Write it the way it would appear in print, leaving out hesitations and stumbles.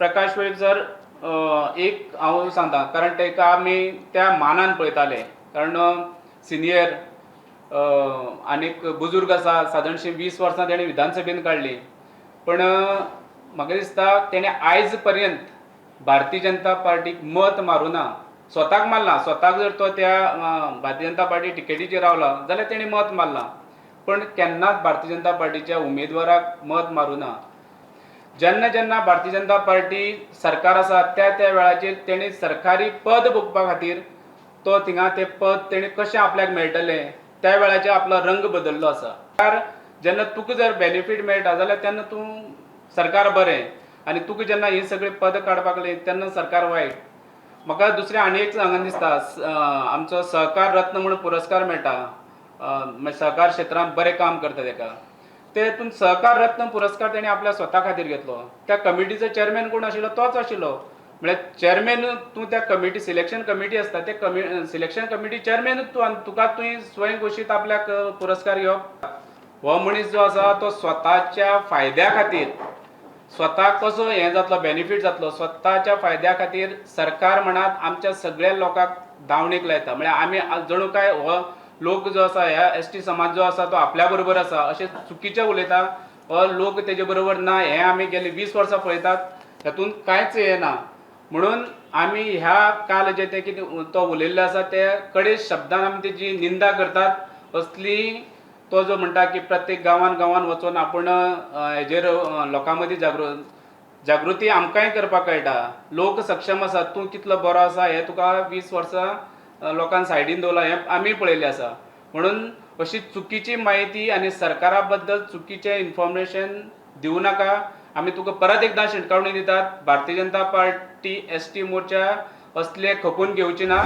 Prakash Velip sir एक हांव सांगता, कारण ताका आमी त्या मानान पळयताले, कारण सिनियर आनीक बुजूर्ग आसा. सादारणशी 20 वर्सां तेणें विधानसभेन काडली, पण म्हाका दिसता तेणें आयज पर्यंत भारतीय जनता पार्टीक मत मारूं ना. स्वताक मारला. स्वताक जर तो त्या भारतीय जनता पार्टी टिकेटीचेर रावला जाल्यार तेणें मत मारलां, पण केन्नाच भारतीय जनता पार्टीच्या उमेदवाराक मत मारूं ना. जेन्ना जेन्ना भारतीय जनता पार्टी सरकार आसा, त्या त्या वेळाचेर तेणी सरकारी पद भोगपा खातीर तो थिंगा तें पद तेणी कशें आपल्याक मेळटलें, त्या वेळाचेर आपलो रंग बदल्लो आसा. जेन्ना तुका जर बेनिफीट मेळटा जाल्यार तेन्ना तूं सरकार बरें आनी तुका जेन्ना ही सगळीं पदां काडपाक लागली तेन्ना सरकार वायट. म्हाका दुसरें आनी एक सांगन दिसता, आमचो सहकार रत्न म्हणून पुरस्कार मेळटा, मागीर सहकार क्षेत्रांत बरें काम करता तेका. तेतून सहकार रत्न पुरस्कार तेणी आपल्या स्वता खातीर घेतलो. त्या कमिटीचो चेअरमॅन कोण आशिल्लो? तोच आशिल्लो. म्हळ्यार चेअरमॅन तूं त्या कमिटी, सिलेक्शन कमिटी आसता, ते सिलेक्शन कमिटी चेअरमॅनूच तूं आनी तुका तुवें स्वयं घोशीत आपल्याक पुरस्कार घेवप. हो मनीस जो आसा तो स्वताच्या फायद्या खातीर, स्वताक कसो हें जातलो, बेनिफीट जातलो, स्वताच्या फायद्या खातीर सरकार म्हणात आमच्या सगळ्या लोकांक दावणीक लायता. म्हळ्यार आमी जणू काय हो लोक जो आसा, ह्या एसटी समाज जो आसा तो आपल्या बरोबर आसा अशें चुकीचें उलयता. हो लोक तेजे बरोबर ना हें आमी गेली 20 वर्सां पळयतात. हेतून कांयच हें ना. म्हणून आमी ह्या काल जे ते कितें तो उलयल्लो आसा ते कडे शब्दान आमी तेजी निंदा करतात. असली तो जो म्हणटा की प्रत्येक गांवान गांवान वचून आपूण हेजेर लोकां मदीं जागृती आमकांय करपाक कळटा. लोक सक्षम आसा. तूं कितलो बरो आसा हें तुका 20 वर्सां लोकान सायडीन दवरलां हें आमी पळयल्लें आसा. म्हणून अशी चुकीची म्हायती आनी सरकारा बद्दल चुकीचें इन्फॉर्मेशन दिवं नाका. आमी तुका परत एकदां शिटकावणी दितात, भारतीय जनता पार्टी एसटी मोर्चा असले खपून घेवची ना.